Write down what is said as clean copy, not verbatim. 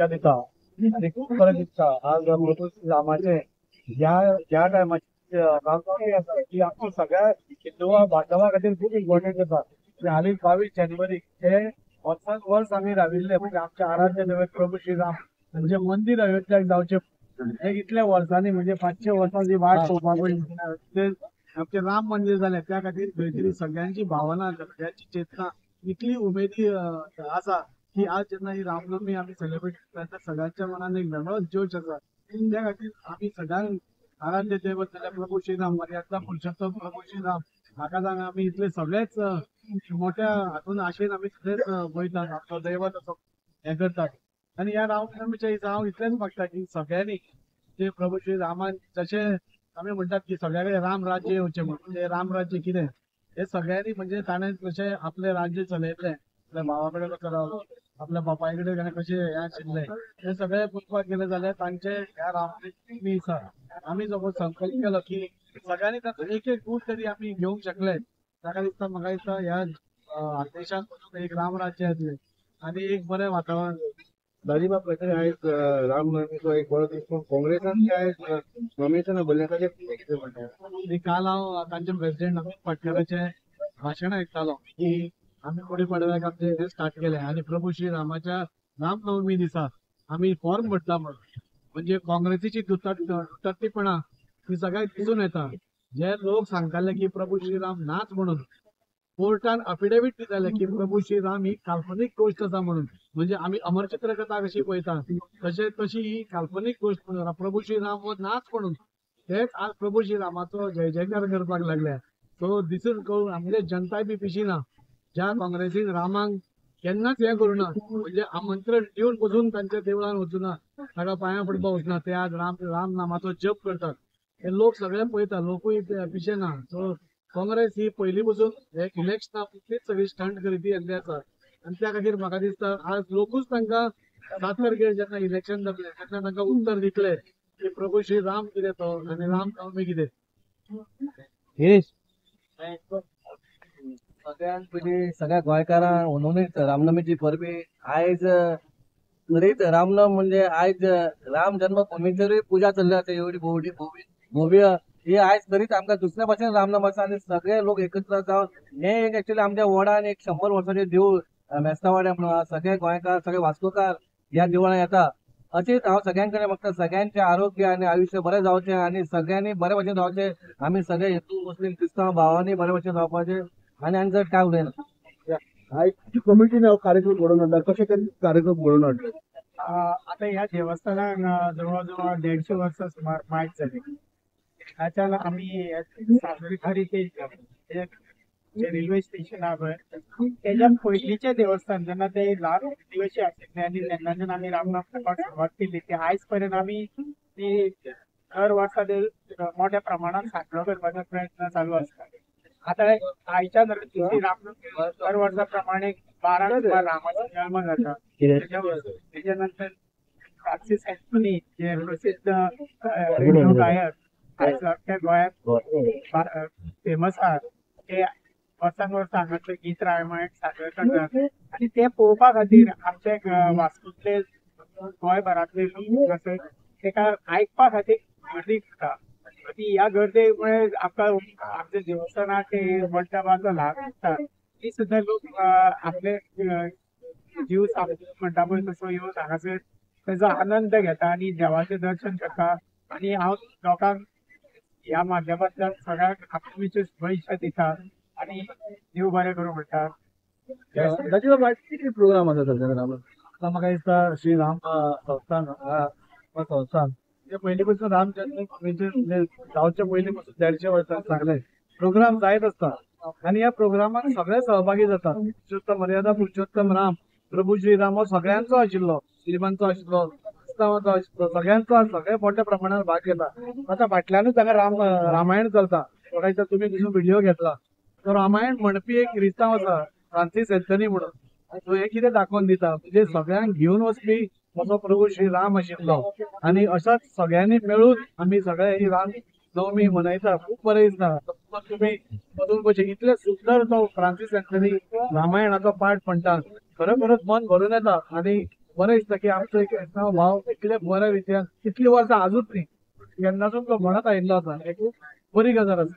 दिता आनी खूब बरें दिसता. आज प्रभू रामाचे ह्या ह्या टायमाची रामनवमी आसा की आमकां सगळ्या हिंदुआ बांधवा खातीर खूब इम्पॉर्टंट आसा. हालीं 22 जानेवारी हे वर्सान वर्स आमी राविल्ले म्हणजे आमच्या आराध्य दैवत प्रभू श्रीराम म्हणजे मंदिर अयोध्याक जावचें हे इतल्या वर्सांनी म्हणजे 500 वर्सांची वाट पळोवपाक पडली. आमचें राम मंदिर जालें त्या खातीर खंय तरी सगळ्यांची भावना सगळ्यांची चेतना इतली उमेदी आसा की आज जेन्ना ही रामनवमी आमी सेलिब्रेट करता सगळ्यांच्या मनान एक वेगळोच जोश आसा. त्या खातीर आमी सगळ्यांक आराध्य दैवत जाल्यार प्रभू श्रीराम मर्यादा पुरुषोत्तम प्रभू श्रीराम हाका जावन आमी इतले सगळेच मोठ्या हातून आशेन आमी सगळेच वयतात आमचो दैवत असो हें करतात. आनी ह्या रामनवमीच्या दिसा हांव इतलेंच मागता की सगळ्यांनी जे प्रभू श्री रामान जशें आमी म्हणटात की सगळ्या कडेन राम राज्य येवचें म्हणून तें राम राज्य कितें हें सगळ्यांनी म्हणजे ताणें कशें आपलें राज्य चलयतलें आपल्या भावा कडेन कसो रावलो आपल्या बापाय कडेन ताणें कशें हें आशिल्लें हें सगळें पळोवपाक गेलें जाल्यार तांचे ह्या रामनवमी दिसा आमी जो संकल्प केलो की सगळ्यांनी ताचो एक एक गूण तरी आमी घेवंक शकले ताका दिसता म्हाका दिसता ह्या देशांत एक राम राज्य येतलें आनी एक बरें वातावरण. दाजीबाब आयज रामनवमीचो एक बरो दीस पूण काँग्रेसान आयज नॉमिनेशन भरलें ताचें कितें म्हणटा? काल हांव तांचे प्रेसिडेंट अमित पाटकराचें भाशण आयकतालो की आमी गुडी पाडव्याक आमचें हें स्टार्ट केलें आनी प्रभू श्री रामाच्या रामनवमी दिसा आमी फॉर्म भरता म्हणून म्हणजे काँग्रेसीची दुतट्टीपणा ही सगळ्याक दिसून येता. जे लोक सांगताले की प्रभू श्रीराम नाच म्हणून, कोर्टान अफिडेवीट दिताले की प्रभू श्रीराम ही काल्पनीक गोश्ट आसा म्हणून, म्हणजे आमी अमरचित्र कथा कशी पळयता तशें तशी ही काल्पनीक गोश्ट म्हणून प्रभू श्रीराम हो नाच म्हणून, तेच आज प्रभू श्रीरामाचो जय जयकार करपाक लागल्या. सो दिसून कळून आमगे जनताय बी पिशी ना. ज्या काँग्रेसीन रामाक केन्नाच हें करूं ना, म्हणजे आमंत्रण दिवन पसून तांच्या देवळान वचूना, ताका पांयां पडपाक वचना, ते आज राम राम नामाचो जप करतात. हे लोक सगळे पळयता, लोकूय पिशे ना. सो काँग्रेस ही पयलीं पसून एक इलेक्शना इतलीच सगळी स्टंट करीत येल्ली आसा आनी त्या खातीर म्हाका दिसता आज लोकूच तांकां 7 तारखेर जेन्ना इलेक्शन जातलें तेन्ना तांकां उत्तर दितले की प्रभू श्री राम कितें तो आनी राम नवमी कितें. सगळ्यांत पयलीं सगळ्या गोंयकारांक हुनहुनीत रामनमीची परबी. आयज खरीच रामनम म्हणजे आयज राम जन्मभूमीचेरूय पुजा चल्ली आसा, एवढी भोवडी भव्य ही आयज खरीच आमकां दुसऱ्या भाशेन रामनम आसा आनी सगळे लोक एकत्र जावन हे एक एक्चुअली आमच्या वॉर्डान एक 100 वर्साचें देवूळ मेस्तावाड्या म्हणून सगळे गोंयकार सगळे वास्कोकार ह्या देवळान येता. अशेंच हांव सगळ्यां कडेन मागता सगळ्यांचें आरोग्य आनी आयुश्य बरें जावचें आनी सगळ्यांनी बरे भशेन रावचें. आमी सगळे हिंदू मुस्लीम क्रिस्तांव भावांनी बरे भशेन रावपाचें आनी आनी चड काय उलयना. आयज कमिटीन हो कार्यक्रम घडोवन हाडला, कशें तरेन कार्यक्रम घडोवन हाडलो? आता ह्या देवस्थानाक जवळ जवळ 150 वर्सां सुमार मायज जाली. हाच्यान आमी साजरी हेरिटेज रेल्वे स्टेशन आहा पळय तेज्या पयलींचें देवस्थान जेन्ना ते ल्हान दिवशी आशिल्ले आनी तेन्नाच्यान आमी रामनाम करपाक सुरवात केली ती आयज पर्यंत आमी ती दर वर्सा ते मोठ्या प्रमाणात साजरो करपाचो प्रयत्न चालू आसता. आतां आयच्या रामनवमी दर वर्सा प्रमाणे 12 सुमार रामाचो जल्म जाता. तेच्या नंतर फ्रांसीस अँथोनी जे प्रसिद्ध रेडिओ गायक आयज अख्ख्या गोंयांत फेमस आहात, ते वर्सान वर्स हांगासर गीत रामायण सादर करतात आनी ते पळोवपा खातीर आमचे वास्कोंतले गोंयभरांतले लोक हांगासर तेका आयकपा खातीर गर्दी करता. आनी ह्या गर्दे मुळे आमकां आमच्या देवस्थानाक मंडपाचो ल्हान आसता ती सुद्दां लोक आपले जीव म्हणटा पळय तसो येवन हांगासर तेजो आनंद घेता आनी देवाचें दर्शन करता. आनी हांव लोकांक ह्या माध्यमांतल्यान सगळ्यांक आपली शुभेच्छा दिता आनी देव बरें करूं म्हणटा. कितें प्रोग्राम आसा सध्या राम? आतां म्हाका दिसता श्री राम संस्थान संस्थान जे पयलीं पासून राम जन्मभूमीचेर जावचे पयलीं पासून 150 वर्सां सांगलें प्रोग्राम जायत आसता आनी ह्या प्रोग्रामाक सगळे सहभागी जातात. पुरुषोत्तम मर्यादा पुरुषोत्तम राम प्रभू श्री राम हो सगळ्यांचो आशिल्लो, मुस्लिमांचो आशिल्लो, क्रिस्तांवांचो आशिल्लो, सगळ्यांचो सगळे मोठ्या प्रमाणात भाग घेता. आतां फाटल्यानूच हांगा रामायण चलता. म्हाका दिसता तुमी तितून व्हिडिओ घेतला तो रामायण म्हणपी एक क्रिस्तांव आसा फ्रांसीस अँथनी म्हणून, तो हे कितें दाखोवन दिता म्हणजे सगळ्यांक घेवन वचपी असो प्रभू श्री राम आशिल्लो आनी अशाच सगळ्यांनी मेळून आमी सगळे ही राम नवमी मनयता. खूब बरें दिसता. तुमी अजून पळय इतले सुंदर तो फ्रांसीस अँथनी रामायणाचो पाठ म्हणटा, खरोखरच मन भरून येता आनी बरें दिसता की आमचो एक क्रिस्तांव भाव इतले बऱ्या रितीन इतली वर्सां आजूच न्ही केन्नासून तो म्हणत आयिल्लो आसा. एक बरी गजाल आसा.